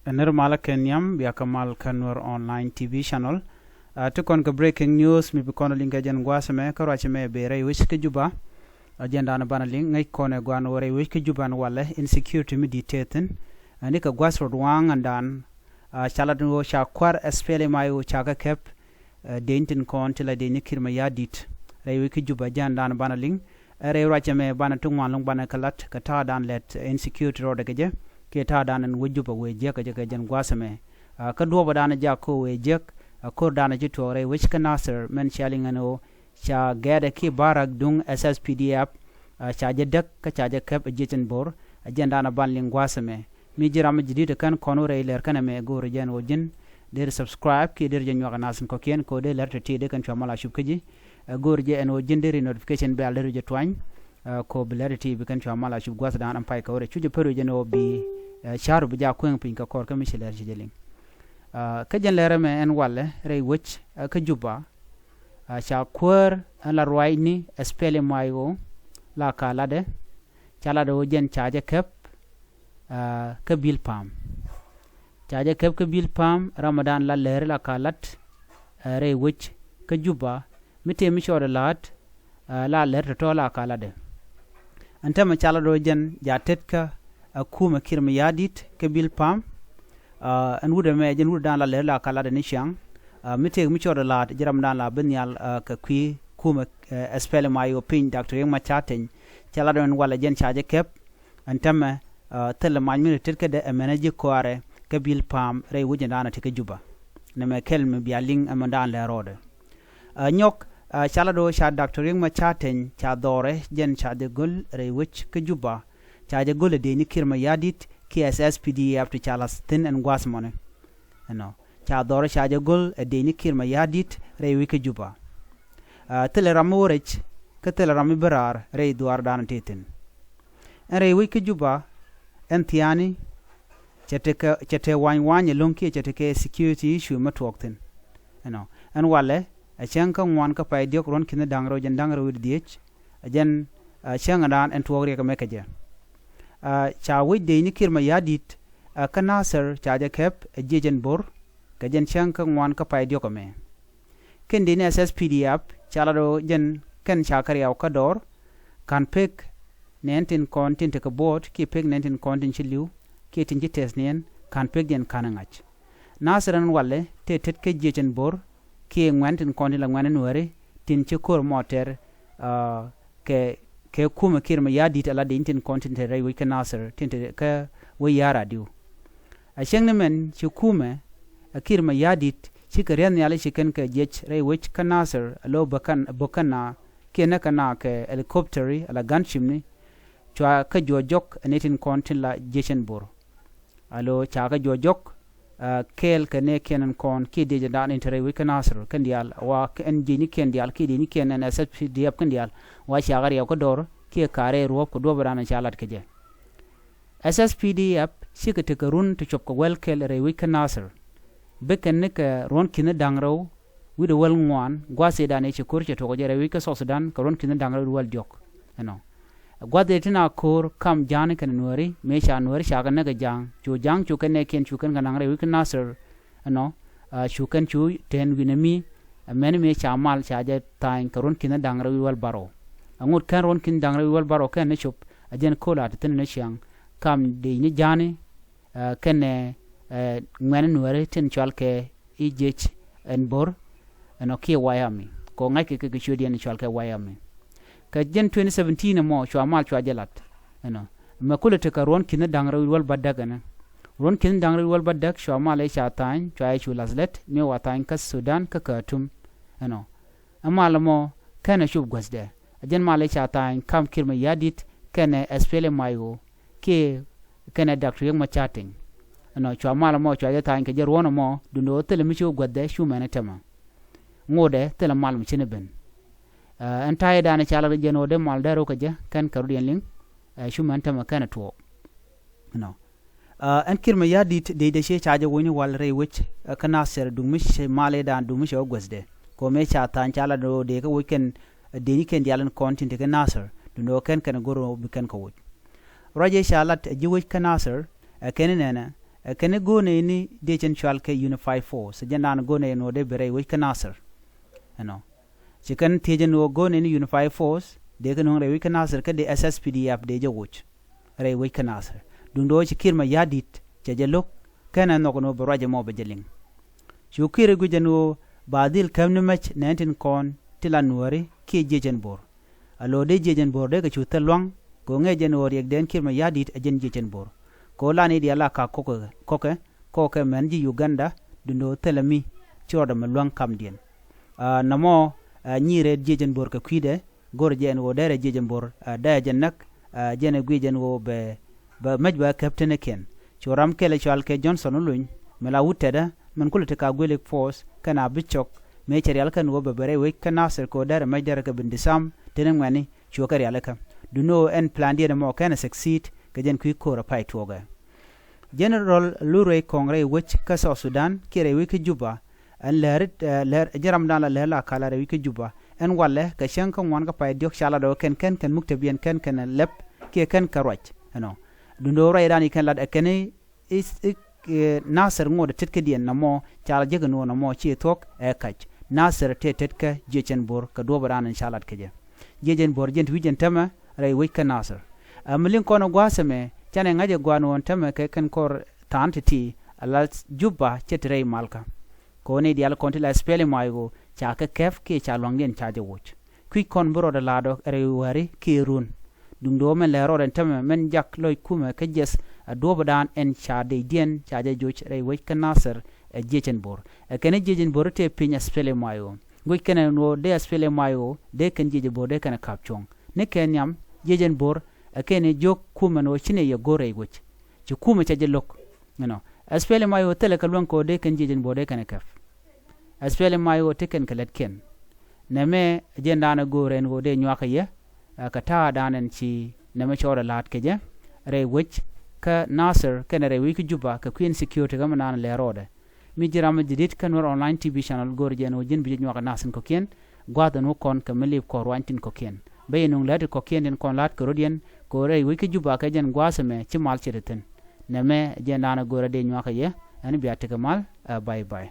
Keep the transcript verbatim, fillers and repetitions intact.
Ɛ nir malä kɛ nhiam bia kɛ mal kä Nuer Online T V channel. Ɛ ti kɔn kɛ breaking news mi bi kɔn liŋ kɛ jɛn gua̱a̱th ɛmɛ kä ruac ɛmɛ bɛ rɛy wec kä Juba. Ɛ jɛn da̱a̱n banɛ liŋ ŋäc kɔn ɛ gua̱a̱n wä rɛy wec kä Juba ɛn walɛ insecurity mi di̱t tëë thi̱n. Ɛ ni kɛ gua̱a̱th rot waŋ ɛn da̱a̱n. Ɛ ca lat ni wä ca kua̱r SPLM-IO ca kɛ kɛp. Ɛ deny tin kɔn ti la deny ni Kiir Mayardit rɛy wec kä Juba jɛn da̱a̱n banɛ liŋ. Ɛ rɛy ruac ɛmɛ banɛ ti ŋuan lo̱ŋ banɛ kɛ lat kɛ ta̱a̱ da̱a̱n lɛt insecurity rɔɔdɛ kɛ jɛ kiɛ ta̱a̱ da̱a̱n ɛn wec Juba wee jiäk kɛ jɛ kɛ jɛn gua̱a̱th ɛmɛ. Ɛ kä duɔ̱ɔ̱pä da̱a̱n jak ko̱ wee jiäk. Ɛ ko̱r da̱a̱n ci tuɔɔk rɛy wec kä Nasir mɛn cia liŋ ɛn ɣöö ca gɛɛdɛ ki barak duŋ SSPDF. Ɛ ca jɛ däk kä ca jɛ kɛp ɛ jiec ɛn bo̱r. Ɛ jɛn da̱a̱n ɛ ban liŋ gua̱a̱th ɛmɛ. Mi ji̱ ram mi ji̱ di̱t ɛ kän kɔn wä rɛy lɛr kän ɛmɛ go̱o̱r jɛn ɣöö ji̱n deri subscribe kiɛ deri jɛ nyuak ɛ nath in kɔ̱kiɛn kɛ ɣöö dee lɛr tɛ ti dee kɛn cua mal a cup kä ji̱. Ɛ go̱o̱r jɛ ɛn ɣöö ji̱n deri notification bell deri jɛ tuany. Ɛ kɛ ɣöö bi lɛr tɛ ti bi kɛn cua mal a cup gua̱th da̱a̱n ɛn pay kɛ wä rɛ cu jɛ pär wi̱c jɛn ɣöö bi ɛ ca̱r bi jaa kueŋ piny kɛ kɔr kä mi ci lɛr ci jɛ liŋ. Ɛ kä jɛn lɛr ɛmɛ ɛn walɛ rɛy wec ɛ kä Juba. Ɛ ca kuäär ɛn la ruacni SPLM-IO la ka latdɛ. Ca latdɛ ɣöö jɛn ca jɛ kɛp ɛ kä Bilpam. Ca jɛ kɛp kä Bilpam ram ɛ da̱a̱n la lɛri la ka lat ɛ rɛy wec kä Juba mi tëë mi cɔɔdɛ la̱a̱t. Ɛ la lɛr tɔ̱tɔ̱ la ka latdɛ. Ɛn täämɛ ca latdɛ ɣöö jɛn ja tetkä ɛ kumɛ Kiir Mayardit kä Bilpam. Ɛ ɛn wut ɛmɛ jɛn wut da̱a̱n la lɛri la ka latdɛ ni ciaŋ. Ɛ mi tëë mi cɔɔdɛ la̱a̱t ji̱ ram da̱a̱n la bi nhial ɛ kɛ kui̱ kumɛ ɛ SPLM-IO piny Doctor Riek Machar Teny. Ca latdɛ ɛn walɛ jɛn ca jɛ kɛp. Ɛn täämɛ ɛ thilɛ mac mi ri tetkädɛ ɛmɛnɛ ji̱ kɔaarɛ kä Bilpam rɛy wec ɛn da̱a̱n ɛ ti kä Juba. Nɛmɛ kɛl mi bia liŋ ɛmɛ da̱a̱n lɛ rɔɔdɛ. Ɛ nyɔk ɛ ca latdɛ ɣöö ca Doctor Riek Machar Teny ca dhɔrɛ jɛn ca jɛ go̱l rɛy wec kä Juba. Ca jɛ go̱l ɛ deny ni Kiir Mayardit kiɛ SSPDF ti ca la̱th thi̱n ɛn gua̱a̱th mɔni. Ɛnɔ ca dhɔrɛ ca jɛ go̱l ɛ deny ni Kiir Mayardit rɛy wec kä Juba. Ɛ thilɛ ram mi wä rɛc kä thilɛ ram mi bi raar rɛy dhuaar da̱a̱n tëë thi̱n. Ɛn rɛy wec kä Juba ɛn thia̱a̱ni cɛ tekɛ cɛ te wany wany ɛlɔ̱ŋ kiɛ cɛ tekɛ security issue mi tuɔɔk thi̱n. Ɛnɔ ɛn walɛ ɛ cäŋ kä ŋuan kä pay diɔ̱k ruɔ̱n ki̱n da̱ŋ rɛw jɛn da̱ŋ rɛw wi̱cdɛ dhieec. Ɛ jɛn ɛ cäŋ ɛn da̱a̱n ɛn tuɔɔk riɛk ɛmɛ kɛ jɛ. Ɛ ca wec deny ni Kiir Mayardit ɛ kä Nasir ca jɛ kɛp ɛ jiec ɛn bo̱r kɛ jɛn cäŋ kä ŋuan kä pay diɔ̱k ɛmɛ. Kɛn deny ni SSPDF ca latdɛ ɣöö jɛn kɛn ca kɛ riaw kä dɔɔr. Ka̱n pek nɛn tin kɔn tin tekɛ buɔɔt kiɛ pek nɛn tin kɔn tin ci li̱w kiɛ tin ci tɛth niɛn ka̱n pek jɛn ka̱n ɛ ŋa̱c. Nasir ɛn walɛ tëë tet kä jiec ɛn bo̱r kiɛ ŋuɛ̈n tin kɔn tin la ŋuɛ̈n ɛn wääri tin ci ko̱r mɔ tɛr. Ɛ kɛ kɛ kumɛ Kiir Mayardit ala deny tin kɔn tin te rɛy wec kä Nasir tin te kä wec ya̱r adiw. A cäŋ ni mɛn ci kumɛ ɛ Kiir Mayardit cikɛ ria̱th nhiali ci kɛn kɛ jiec rɛy wec kä Nasir a lo̱ bä kɛn bä kɛn na kiɛ näk kɛ na kɛ helicopteri ala gunship ni. Cua kä juɔc jɔk ɛ ni tin kɔn tin la jiec ɛn bo̱r. A lo̱ ca kä juɔc jɔk ɛ kɛɛl kɛ nɛɛkiɛn ɛn kɔn kiɛ diec ɛn da̱a̱n in te rɛy wec kä Nasir kɛn diaal wa ɛn jiecnikiɛn diaal kiɛ diecnikiɛn ɛn SSPDF kɛn diaal wa ca kä riɛw kä dɔɔr kiɛ ka̱rɛ ruɔ̱p kɛ duɔ̱ɔ̱p ɛ da̱a̱n in ca lat kɛ jɛ. SSPDF cikɛ tekɛ run ti cuɔp kɛ wäl kɛl rɛy wec kä Nasir. Bikɛ nikɛ ruɔ̱n ki̱n da̱ŋ rɛw wi̱cdɛ wäl ŋuan gua̱a̱th ëëdan ëë ci ko̱r cɛ tuɔk jɛ rɛy wec kä South Sudan kɛ ruɔ̱n ki̱n da̱ŋ rɛw wi̱cdɛ wäl diɔ̱k. Ɛnɔ gua̱th ëë tin a ko̱r kam ja̱a̱ni kɛnɛ nuääri mëë ca nuääri ca kɛ näk ɛ ja̱a̱ŋ cu ja̱a̱ŋ cu kɛn nɛɛkiɛn cu kɛn kɛ naŋ rɛy wec kä Nasir. Ɛnɔ cu kɛn cu tɛn wi̱nɛ mi ɛmɛn mëë ca mal ca jɛ tha̱a̱ny kɛ ruɔ̱n ki̱n da̱ŋ rɛw wi̱cdɛ wäl bärɔw. Ɛŋot kɛn ruɔ̱n ki̱n da̱ŋ rɛw wi̱cdɛ wäl bärɔw kɛn ni cop ɛ jɛn ko̱l a ti thi̱n ni ciaŋ. Kam dec ni ja̱a̱ni ɛ kɛnɛ ɛ ŋuɛ̈ni nuääri tin cɔal kɛ i̱ jiec ɛn bo̱r. Ɛnɔ kiɛ White Army kɛ ɣöö ŋa̱ckɛ kɛ kɛ ciötdiɛn cɔal kɛ White Army. Kɛ jɛn twenty seventeen ɛmɔ cua mal cua jɛ lat. Ɛnɔ mɛ kulɛ tekɛ ruɔ̱n ki̱n da̱ŋ rɛw wi̱cdɛ wäl bädäk ɛnɛ. Ruɔ̱n ki̱n da̱ŋ rɛw wi̱cdɛ wäl bädäk cua mal ɛ ca tha̱a̱ny cua jɛ cu la̱th lät mëë wa tha̱a̱ny kä Sudan kä Khartoum. Ɛnɔ ɛ mal ɛmɔ kɛnɛ cop guäthdɛ. Ɛ jɛn mal ɛ ca tha̱a̱ny kam Kiir Mayardit kɛnɛ SPLM-IO kiɛ kɛnɛ Doctor Riek Machar Teny. Ɛnɔ cua mal ɛmɔ cua jɛ tha̱a̱ny kɛ jɛ ruɔ̱n ɛmɔ duundɛ ɣöö thilɛ mi ci wä guäthdɛ cu mɛn ɛ tɛmɛ. Ŋotdɛ thilɛ mal mi ci ni ben. Ɛ ɛn ta̱yɛ da̱a̱n ɛ ca lat jɛn ɣöö dee mal dee rɔ̱ kɛ jɛ kɛn kɛ rɔ̱diɛn liŋ. Ɛ cu mɛn tɛmɛ kɛnɛ tuɔɔk. Ɛnɔ Ɛ ɛn Kiir Mayardit dee dee ciɛ ca jɛ wony wal rɛy wec kä Nasir duŋ mi cɛ malɛ dan duŋ mi cɛ wä guäthdɛ. Kɛ ɣöö mëë ca tha̱a̱ny ca lat ɣöö dee kä woc kɛn dee ni kɛn diaal in kɔn tin te kä Nasir duŋ ɣöö kɛn kɛn go̱r ɣöö bi kɛn kɛ woc. Ruac ëë ca lat ɛ ji̱ wec kä Nasir ɛ kɛn inɛnɛ Ɛ kɛn i̱ go̱o̱nɛ ini dee cɛn cual kɛ Unified Force, jɛn daan go̱o̱nɛ in ɣöö dee bi rɛy wec kä Nasir. Ɛnɔ. Ci kɛn thiec ɛn ɣöö go̱o̱nɛ ini Unified Force dee kɛ nuɔ̱ŋ rɛy wec kä Nasir kä dee S S P D F dee jɛ woc rɛy wec kä Nasir. Duundɛ ɣöö ci Kiir Mayardit cɛ jɛ lo̱k kɛnɛ nhɔk ɛn ɣöö bɛ ruac ɛmɔ bɛ jɛ liŋ. Cu Kiir ɛ guic ɛn ɣöö ba dhil käm ni mec nɛn tin kɔn ti la Nuääri kiɛ jiëc ɛn Bo̱r. A lo̱o̱ dee jiëc ɛn Bo̱r dee kɛ cu thil lua̱ŋ kɛ ɣöö ŋäc ɛn ɣöö riɛkdɛn Kiir Mayardit ɛ jɛn jiëc ɛn Bo̱r. Kɛ ɣöö lan i̱ diaal a kak kɔkɛ kɔkɛ kɔkɛ mɛn ji̱ Uganda duundɛ ɣöö thilɛ mi ci rɔɔdɛ mi luäŋ kamdiɛn. Aa, nɔmɔ, aa, nyiirɛ jiëc ɛn Bo̱r kɛ kui̱dɛ go̱r jɛ ɛn ɣöö derɛ jiëc ɛn Bo̱r, aa, derɛ jɛ näk, aa, jɛn ɛ guic ɛn ɣöö bɛ bɛ mec bɛ käp tënɛ kiɛn. Cu ram kɛl ɛ cɔal kɛ Johnson Oluny mi la wut tɛtdä min kulɛ ti ka guilik force kɛn a bi cɔk mëë cɛ rial kɛn ɣöö bɛ bɛ rɛy wec kä Nasir kɛ ɣöö derɛ mec derɛ kɛ bin disarm tënɛ ŋuɛ̈ni cuɛ kɛ rialikä. Duundɛ ɣöö ɛn plandiɛn ɛmɔ kɛn ɛ succeed kɛ jɛn kui̱ ko̱r ɛ pay tuɔɔkɛ. General Lurey Kɔŋ rɛy wec kä South Sudan kiɛ rɛy wec kä Juba ɛn lääri, ɛ, lääri ji̱ ramdan la lääri la kala rɛy wec kä Juba ɛn walɛ kɛ cäŋ kä ŋuan kä pay diɔ̱k ca lat ɣöö kɛn kɛn kɛn muktabiɛn kɛn kɛn lɛp kiɛ kɛn kɛ ruac ɛnɔ. Duundɛ ɣöö ruacdan i̱ kɛn lat ɛ kɛn i̱, i̱, i̱, ɛ, Nasir ŋot ɛ tetkädiɛn nɔmɔ ca la jek ɛn ɣöö nɔmɔ ci thuɔ̱k ɛ kac. Nasir tëë tetkä jiëc ɛn Bo̱r kɛ duɔ̱ɔ̱pädan ɛn ca lat kɛ jɛ. Jiëc ɛn Bo̱r jɛn ti wi̱c ɛn täämɛ rɛy wec kä Nasir. Ɛ mi liŋ kɔn ɛ gua̱a̱th ɛmɛ canɛ ŋa̱c ɛ gua̱a̱n ɣöö ɛn täämɛ kɛ kɛn kɔr tha̱a̱n ti̱ti̱ ala Juba cɛ ti rɛy malkä. Kɛ ɣöö nɛy diaal kɔn ti la SPLM-IO ca kɛ kɛp kiɛ ca lua̱ŋdiɛn ca jɛ woc. Kui̱c kɔn bi rɔɔdɛ la̱a̱t ɔ rɛy wäri kiɛ run. Duundɛ ɣöö mɛn lɛ rɔɔdɛ ɛn täämɛ mɛn jak lɔc kumɛ kä jiɛth ɛ duɔ̱ɔ̱pädan ɛn ca dɛydiɛn ca jɛ joc rɛy wec kä Nasir ɛ jiëc ɛn Bo̱r. Ɛ kɛn i̱ jiëc ɛn Bo̱r tëë piny SPLM-IO. Guic kɛn ɛn ɣöö dee SPLM-IO dee kɛn jiëc ɛn Bo̱r dee kɛn ɛ ka̱p cuɔ̱ŋ. Ni kɛ nhiam jiëc ɛn Bo̱r ɛ kɛn i̱ jiök kumɛ ɛn ɣöö ci nɛy yɛ go̱r rɛy wec. Ci kumɛ cɛ jɛ lo̱k. Ɛnɔ. SPLM-IO thilɛ kɛ luäŋ kɛ ɣöö dee kɛn jiëc ɛn Bo̱r dee kɛn ɛ kɛp. SPLM-IO te kɛn kɛ lätkiɛn. Nɛmɛ jɛn daanɛ go̱o̱rɛ ɛn ɣöö dee nyuakä yɛ, ɛ, kɛ ta̱a̱dan ɛn ci nɛmɛ cɔɔdɛ la̱a̱t kɛ jɛ rɛy wec kä Nasir kɛnɛ rɛy wec kä Juba kɛ kui̱ insecurity kä mi naan lɛ rɔɔdɛ. Mi ji̱ ram mi jadid kä Nuer Online T V channel go̱o̱rɛ jɛ ɛn ɣöö ji̱n bi jɛ nyuakä nath tin kɔ̱kiɛn gua̱a̱th ɛn wä kɔn kɛ mi lip kɔn ruany tin kɔ̱kiɛn. Bä yɛ nuŋ lät ti kɔ̱kiɛn tin kɔn la̱a̱t kɛ rɔ̱diɛn kɛ ɣöö rɛy wec kä Juba kɛ jɛn gua̱a̱th ɛmɛ ci mal ce̱t thi̱n. Nɛmɛ jɛn daanɛ go̱o̱rɛ dee nyuakä yɛ ɛn bia tekɛ mal, ɛ, bye bye.